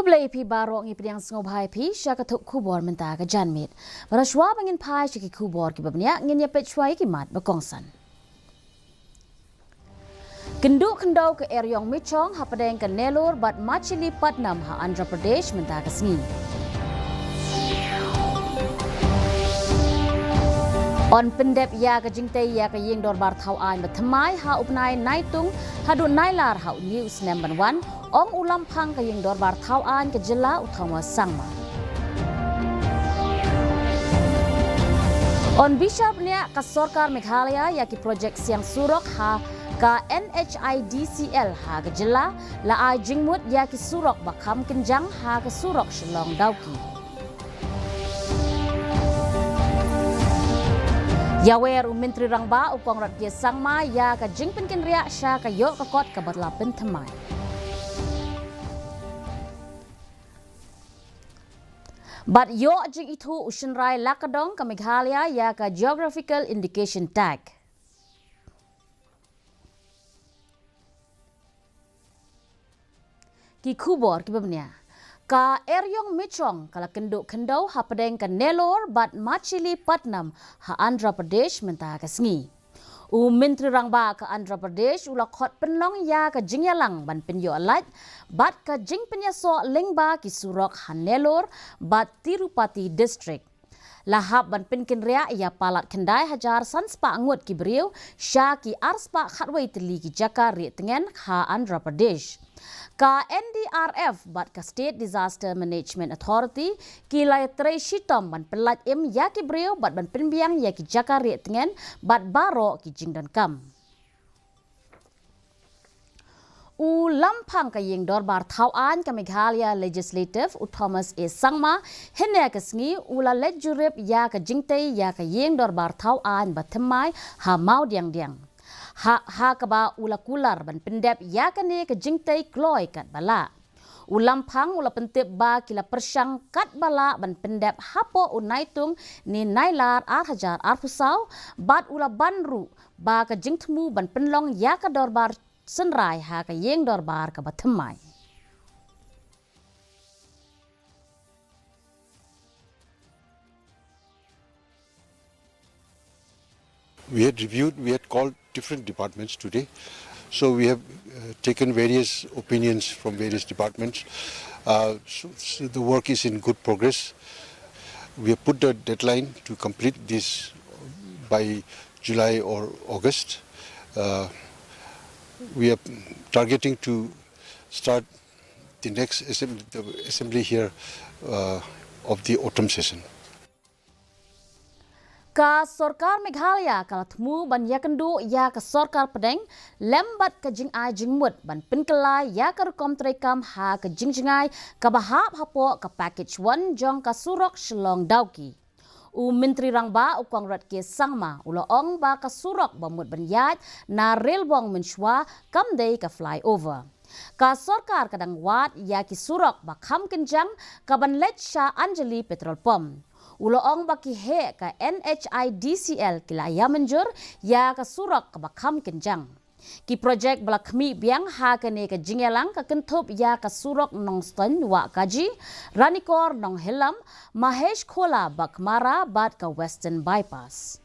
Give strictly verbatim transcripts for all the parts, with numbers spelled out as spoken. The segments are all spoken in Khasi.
Khublei phi baroh, ngi pdiang sngewbha ïa phi sha ka thup khubor mynta ka janmiet. Bad shuwa ba ngin phai sha ki khubor kiba bniah, ngin ïa peit shuwa ïa ki mat ba kongsan. Kynduh khyndew ka eriong Michong hapdeng ka Nellore bad Machilipatnam ha Andhra Pradesh mynta ka sngi. Yn pyndep ïa ka jingtei ïa ka ïing dorbar thaw aiñ ba thymmai ha u bnai Naitung haduh Nailar ha une u snem ban wan, ong u Lamphang ka ïing dorbar thaw aiñ ka jylla u Thomas Sangma. Yn bishar bniah ka sorkar Meghalaya ïa ki projek siang surok ha ka N H I D C L ha ka jylla, la ai jingmut ïa ki surok ba kham kynjang ha ka surok Shillong Dawki. Ïawer u Myntri Rangbah u Conrad K Sangma ïa ka jingpynkynriah sha ka ïoh ka kot kaba la pynthymmai. Bad ïoh jingithuh u shynrai la ka dong ka Meghalaya ïa ka Geographical Indication Tag. Ki khubor kiba bniah. Ka eriong Michong ka la kynduh khyndew hapdeng ka Nellore bad Machilipatnam ha Andhra Pradesh mynta ka sngi. U Myntri Rangbah ka Andhra Pradesh u la khot pynlong ïa ka jingïalang ban pynïoh lait bad ka jingpynïasoh lyngba ki surok ha Nellore bad Tirupati District. La hap ban pynkynriah ïa palat khyndai hajar san spah ngut ki briew sha ki ar spah khatwei tylli ki jaka rieh tngen ha Andhra Pradesh. Ka N D R F bad ka State Disaster Management Authority ki la ïatrei shitom ban pynlait im ïa ki briew bad ban pynbiang ïa ki jaka rieh tngen bad baroh ki jingdonkam. U Lamphang ka ïing dorbar thaw aiñ ka Meghalaya Legislative u Thomas A Sangma hynne ka sngi u la leit jurip ïa ka jingtei ïa ka ïing dorbar thaw aiñ ba thymmai ha Mawdiangdiang, ha, ha kaba u la kular ban pyndep ïa kane ka jingtei kloi katba lah. U Lamphang u la pyntip ba ki la pyrshang katba lah ban pyndep hapoh u Naitung ne Nailar ar hajar arphew saw bad u la ban ruh ba ka jingthmu ban pynlong ïa ka dorbar synrai ha ka ïing dorbar kaba thymmai. We had reviewed, we had called different departments today. So we have uh, taken various opinions from various departments. Uh, so, so the work is in good progress. We have put the deadline to complete this by July or August. Uh, we are targeting to start the next assembly, the assembly here uh, of the autumn session. Ka sorkar Meghalaya ka la thmu ban ïakynduh ïa ka sorkar pdeng lem bad ka jingai jingmut ban pynkylla ïa ka rukom treikam ha ka jingjngai kaba hap hapoh ka package one jong ka surok Shillong Dawki. U Myntri Rangbah u Conrad K Sangma u la ong ba ka surok ba mut ban ïaid na Railbong mynshuwa kam dei ka flyover. Ka sorkar ka dang wad ïa ki surok ba kham kynjang kaban leit sha Anjali Petrol Pump. U la ong ba ki heh ka N H I D C L ki la ïa mynjur ïa ka surok kaba kham kynjang. Ki projek ba la khmih biang ha kane ka jingïalang ka kynthup ïa ka surok Nongstoiñ Wahkaji, Ranikor Nonghillam, Mahesh Khola Baghmara bad ka Western Bypass.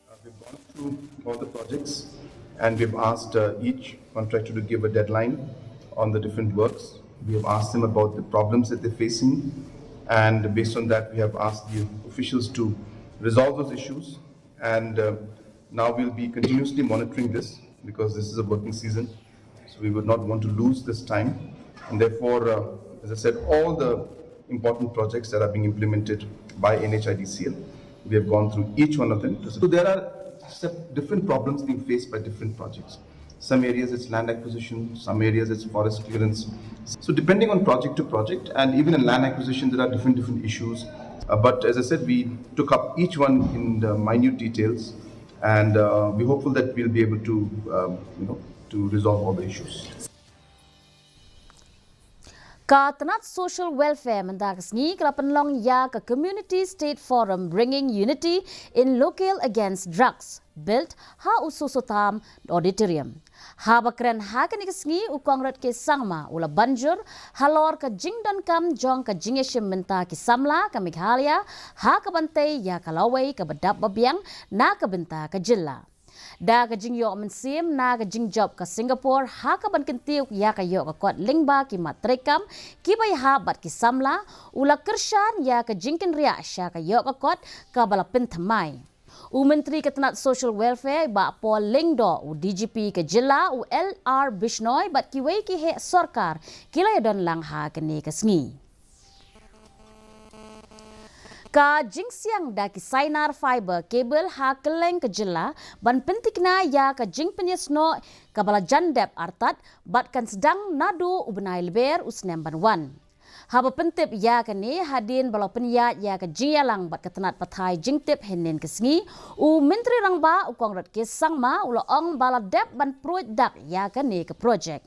Uh, we've gone through all the projects and we've asked uh, each contractor to give a deadline on the different works. We have asked them about the problems that they're facing, and based on that, we have asked the officials to resolve those issues. And uh, now we'll be continuously monitoring this because this is a working season. So we would not want to lose this time. And therefore, uh, as I said, all the important projects that are being implemented by N H I D C L, we have gone through each one of them. So there are sep- different problems being faced by different projects. Some areas it's land acquisition, some areas it's forest clearance. So depending on project to project, and even in land acquisition, there are different different issues. Uh, but as I said, we took up each one in the minute details, and uh, we're hopeful that we'll be able to, um, you know, to resolve all the issues. Ka tnat Social Welfare mynta ka sngi ka la pynlong ïa ka Community State Forum Bringing Unity in Local Against Drugs, built ha u Sosotam Auditorium. Haba kren ha kane ka sngi, u Conrad K Sangma u la banjur halor ka jingdonkam jong ka jingïashim bynta ki samla ka Meghalaya ha kaban tei ïa ka lawei kaba dap ba biang na ka bynta ka jylla. Da ka jingïoh mynsiem na ka jingjop ka Singapore ha kaban kyntiew ïa ka ïoh ka kot lyngba ki mat treikam kiba ïahap bad ki samla, u la kyrshan ïa ka jingkynriah sha ka ïoh ka kot kaba la pynthymmai. U Myntri ka tnat Social Welfare, Bah Paul Lyngdoh, u D G P ka jylla, u L R Bishnoi bad kiwei ki heh sorkar ki la ïadon lang ha kane ka sngi. Ka jingsiang da ki sainar fiber cable ha kylleng ka jylla ban pynthikna ïa ka jingpynïasnoh kaba la jan dep artat bad kan sdang naduh u bnai Lber u snem ban wan. Haba pyntip ïa kane, hadien ba la pynïaid ïa ka jingïalang bad ka tnat pathai jingtip hynnin ka sngi, u Myntri Rangbah, u Conrad K Sangma, u la ong ba la dep ban pruid dak ïa kane ka projek.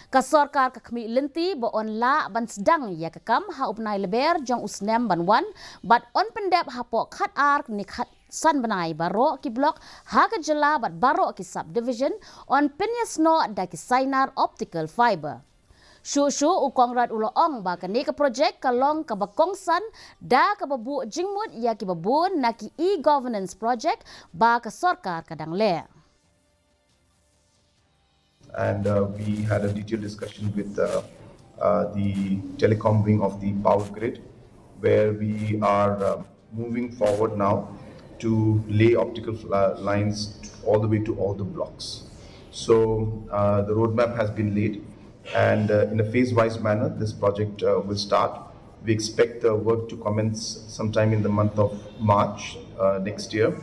Ka sorkar ka khmih lynti ba yn lah ban sdang ïa ka kam ha u bnai Lber jong u snem ban wan, bad yn pyndep hapoh khatar ne khatsan bnai baroh ki block ha ka jylla bad baroh ki subdivision yn pynïasnoh da ki sainar optical fiber. Shuh shuh u Conrad u la ong ba kane ka projek ka long kaba kongsan da kaba buh jingmut ïa kiba bun na ki e-governance projek ba ka sorkar ka dang leh. And uh, we had a detailed discussion with uh, uh, the telecom wing of the power grid, where we are uh, moving forward now to lay optical fla- lines all the way to all the blocks. So uh, the roadmap has been laid, and uh, in a phase-wise manner, this project uh, will start. We expect the work to commence sometime in the month of March uh, next year,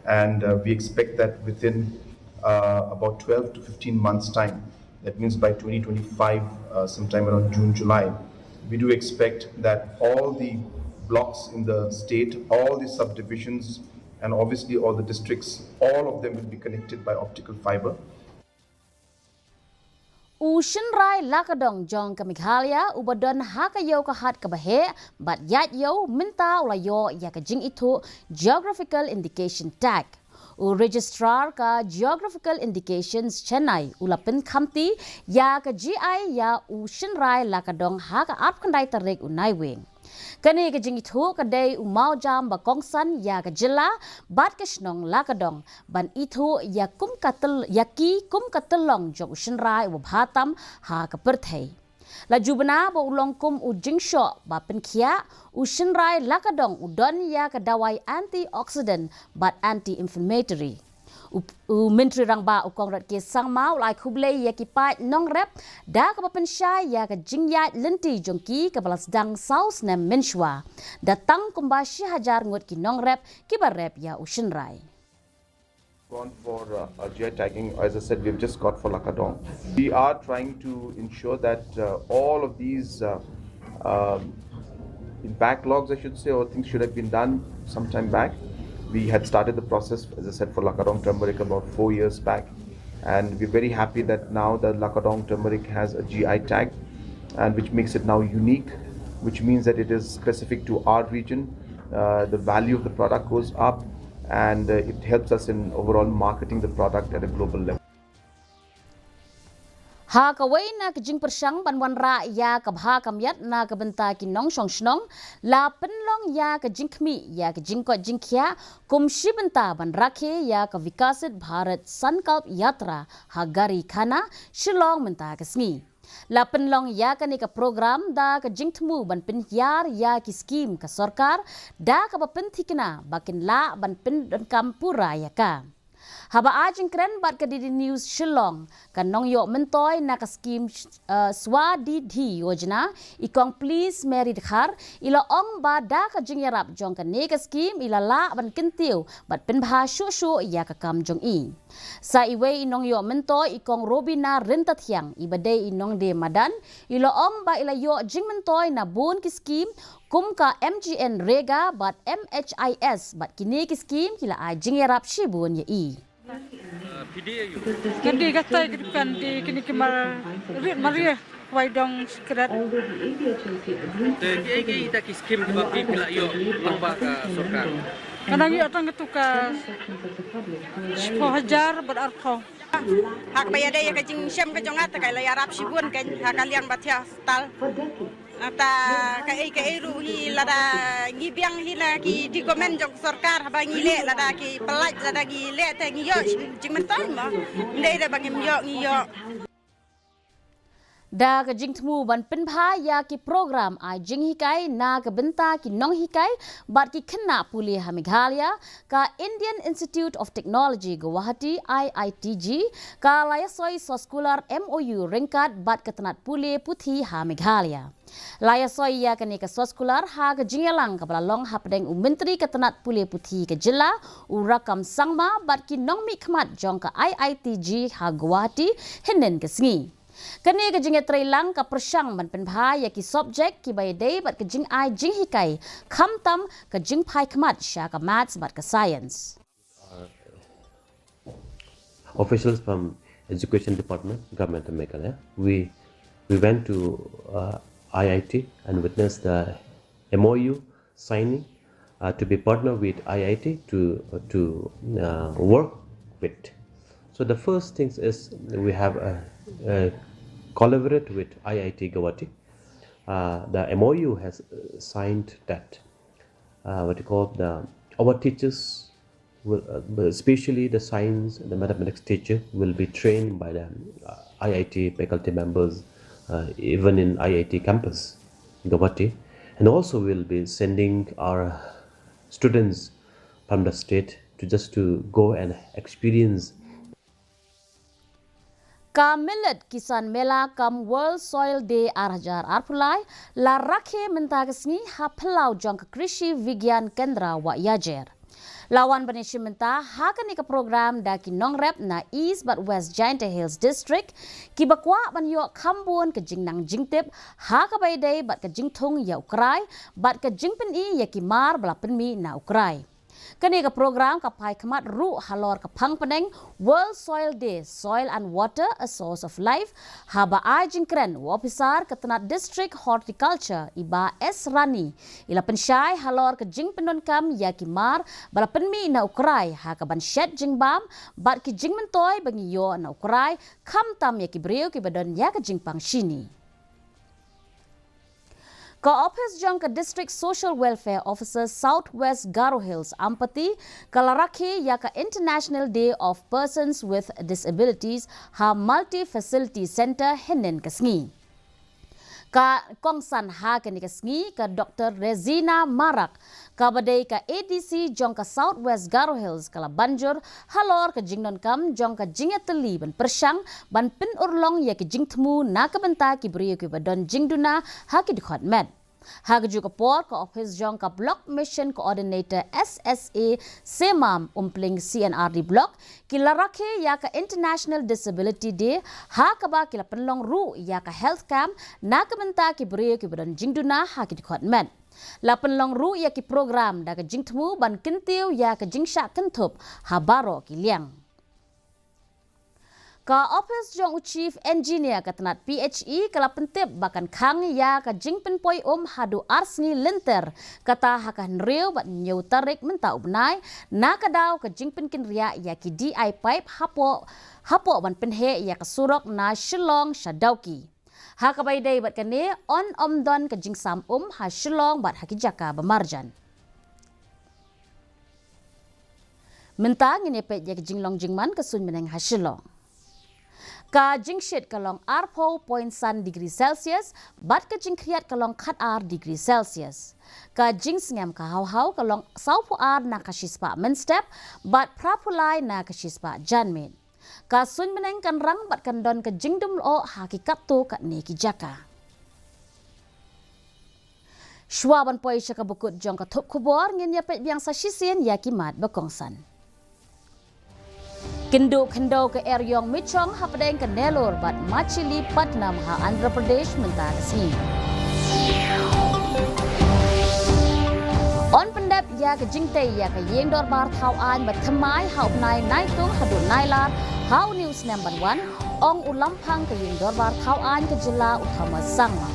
and uh, we expect that within uh, about twelve to fifteen months' time, that means by twenty twenty-five, uh, sometime around June, July, we do expect that all the blocks in the state, all the subdivisions, and obviously all the districts, all of them will be connected by optical fiber. U Shynrai Lakadong jong ka Meghalaya uba don ha ka ïew ka hat kaba heh bad ïaid ïew mynta u la ïoh ïa ka jingithuh Geographical Indication Tag. U Registrar ka Geographical Indications Chennai u la pynkhamti ïa ka G I ïa u Shynrai Lakadong ha ka arphew khyndai tarik u Naiwieng. Kane ka jingithuh ka dei u mawjam ba kongsan ïa ka jylla bad ka shnong Lakadong ban ithuh ïa kum ka tyl- ïa ki kum ka tyllong jong u shynrai uba bha tam ha ka pyrthei. La ju bna ba u long kum u jingshoh ba pynkhiah, u shynrai Lakadong u don ïa ka dawai antioxidant bad anti-inflammatory. U, u Myntri Rangbah u Conrad K Sangma u la ai khublei ïa ki paid nongrep da kaba pynshai ïa ka jingïaid lynti jong ki kaba la sdang saw snem mynshuwa. Da tang kumba shi hajar ngut ki nongrep kiba rep ïa u shynrai. Gone for uh, a G I tagging. As I said, we've just got for Lakadong. We are trying to ensure that uh, all of these uh, um, backlogs, I should say, or things should have been done some time back. We had started the process, as I said, for Lakadong turmeric about four years back. And we're very happy that now the Lakadong turmeric has a G I tag, and which makes it now unique, which means that it is specific to our region. Uh, the value of the product goes up, and uh, it helps us in overall marketing the product at a global level. Ha kawei na ka jingpyrshang ban wanrah ïa ka bha ka miat na ka bynta ki nongshong shnong, la pynlong ïa ka jingkhmih ïa ka jingkoit jingkhiah kum shi bynta ban rakhe ïa ka Viksit Bharat Sankalp Yatra ha Gari Khana, Shillong mynta ka sngi. La pynlong ïa kane ka program da ka jingthmu ban pynhiar ïa ki skim ka sorkar da kaba pynthikna ba kin lah ban pyndonkam pura ïa ka. Haba ai jingkren bad ka D D News Shillong, ka nongïoh myntoi na ka skim uh, Swadidhi Yojana, i Kong Please Mary Dkhar, i la ong ba da ka jingïarap jong kane ka skim i la lah ban kyntiew bad pynbha shuh shuh ïa ka kam jong i. Sa iwei i nongïoh myntoi i Kong Robina Ryntathiang, iba dei i nongdie madan, i la ong ba i la ïoh jingmyntoi na bun ki skim kum ka MGNREGA bad MHIS bad kine ki skim ki la ai jingïarap shibun ïa i. Ka dei katai ka dukan dei kine ki mar rit maria, wai dong sikret. Te ki ei ki ei kita ki skim kiba phi phi la ïoh lyngba ka sorkar? Ka nang ïoh tang katu ka shiphew hajar bad arphew. Ha kaba ïadei ïa ka jingshem ka jong nga te ka la ïarap shibun kan ha ka liang ba thiah hospital. Nangta ka ei ka ei ruh hi lada ngi biang hi na ki document jong sorkar haba ngi leh, lada ki pynlait lada ngi leh te ngi ïoh jingmyntoi mo. Ndei da ba ngim ïoh ngi ïoh. Da ka jingthmu ban pynbha ïa ki program ai jinghikai na ka bynta ki nonghikai bad ki khynnah pule ha Meghalaya, ka Indian Institute of Technology Guwahati, I I T G, ka la ïasoi soskular M O U ryngkat bad ka tnat pule puthi ha Meghalaya. La ïasoi ïa kane ka soskular ha ka jingïalang kaba la long hapdeng u Myntri ka tnat pule puthi ka jylla, u Rakkam Sangma, bad ki nongmihkhmat jong ka I I T G ha Guwahati hynnin ka sngi. Kane ka jingïatreilang ka pyrshang ban pynbha ïa ki subject kiba ïadei bad ka jingai jinghikai, khamtam ka jingphai khmat sha ka maths bad ka science. Officials from Education Department, Government of Meghalaya. We we went to uh, I I T and witnessed the M O U signing uh, to be partner with I I T to to uh, work with. So the first thing is we have a, a collaborate with I I T Guwahati. Uh, the M O U has uh, signed that uh, what you call the our teachers will, uh, especially the science and the mathematics teacher will be trained by the uh, I I T faculty members uh, even in I I T campus Guwahati, and also we'll be sending our students from the state to just to go and experience. Ka Millet Kisan Mela kam World Soil Day ar hajar arphew lai la rakhe mynta ka sngi ha phyllaw jong ka Krishi Vigyan Kendra Wahiajer. La wan ban ïashim bynta ha kane ka program da ki nongrep na East bad West Jaintia Hills District kiba kwah ban ïoh kham bun ka jingnang jingtip ha kaba ïadei bad ka jingthung ïa u krai bad ka jingpyni ïa ki mar ba la pynmih na u krai. Kane ka program ka phai khmat ruh halor ka phang bneng World Soil Day, Soil and Water, a Source of Life, haba ai jingkren u ophisar ka tnat District Horticulture i Bah S Rani, i la pynshai halor ka jingpyndonkam ïa ki mar ba la pynmih na u krai ha kaban shet jingbam bad ki jingmyntoi ba ngi ïoh na u krai, khamtam ïa ki briew kiba don ïa ka jingpang shini. Ka ophis jong ka District Social Welfare Officer South West Garo Hills Ampati ka la rakhe ïa ka International Day of Persons with Disabilities ha Multi Facility Centre hynnin ka sngi. Ka kongsan ha kane ka sngi ka Dr Rezina Marak kaba dei ka A D C jong ka South West Garo Hills ka la banjur halor ka jingdonkam jong ka jingïatylli ban pyrshang ban pynurlong ïa ki jingthmu na ka bynta ki briew kiba don jingduna ha ki dkhot met. Ha kajuh ka por ka ophis jong ka Block Mission Coordinator S S A Semam Umpling C N R D Block ki la rakhe ïa ka International Disability Day ha kaba ki la pynlong ruh ïa ka health camp na ka bynta ki briew kiba don jingduna ha ki dkhot met. La pynlong ruh ïa ki program da ka jingthmu ban kyntiew ïa ka jingshah kynthup ha baroh ki liang. Ka ophis jong u Chief Engineer ka tnat P H E ka la pyntip ba kan khang ïa ka jingpynpoi um haduh ar sngi lynter, kata ha ka hynriew bad hynñiew tarik mynta u bnai, na ka daw ka jingpynkynriah ïa ki D I pipe hapoh hapoh ban pynheh ïa ka surok na Shillong sha Dawki. Ha kaba ïadei bad kane, yn ym don ka jingsam um ha Shillong bad ha ki jaka ba marjan. Mynta ngin ïa peit ïa ka jinglong jingman ka suiñ bneng ha Shillong. Ka jingshit ka long arphew point san degree Celsius bad ka jingkhriat ka long khatar degree Celsius. Ka jingsngem ka hawhaw ka long sawphew ar na ka shispah mynstep bad phraphew lai na ka shispah janmiet. Ka suiñ bneng kan rang bad kan don ka jingdum lyoh ha ki katto katne ki jaka. Shuwa ban poi sha ka bakut jong ka thup khubor, ngin ïa peit biang sa shisien ïa ki mat ba kongsan. Kynduh khyndew ka eriong Michong hapdeng ka Nellore bad Machilipatnam ha Andhra Pradesh mynta ka sngi. Yn pyndep Ïa ka jingtei ïa ka ïing dorbar thaw aiñ ba thymmai ha u bnai Naitung haduh Nailar ha une u snem ban wan, ong u lamphang ka ïing dorbar thaw aiñ ka jylla u Thomas Sangma.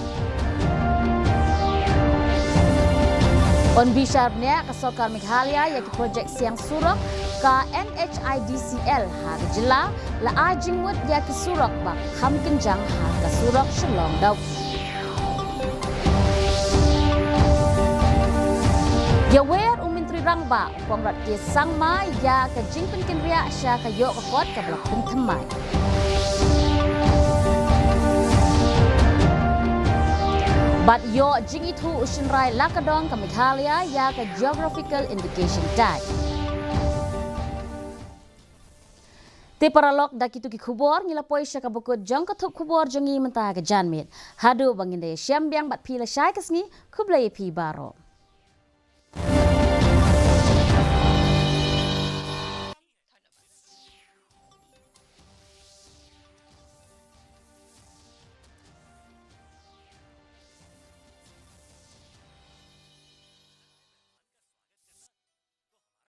Yn bishar bniah ka sorkar Meghalaya ïa ki projek siang surok ka NHIDCL ha ka jylla, la ai jingmut ïa ki surok ba kham kynjang ha ka surok Shillong Dawki. Ïawer u Myntri Rangbah u Conrad K Sangma ïa ka jingpynkynriah sha ka ïoh ka kot kaba la pynthymmai. Bad ïoh jingithuh u shynrai la ka dong ka Meghalaya ïa ka Geographical Indication Tag. Te paralok, da kitu ki khubor ngi la poi sha kaba kut jong ka thup khubor jong ngi mynta ka janmiet. Haduh ba ngin da ïashem biang bad phi lashai ka sngi, khublei ïa phi baroh.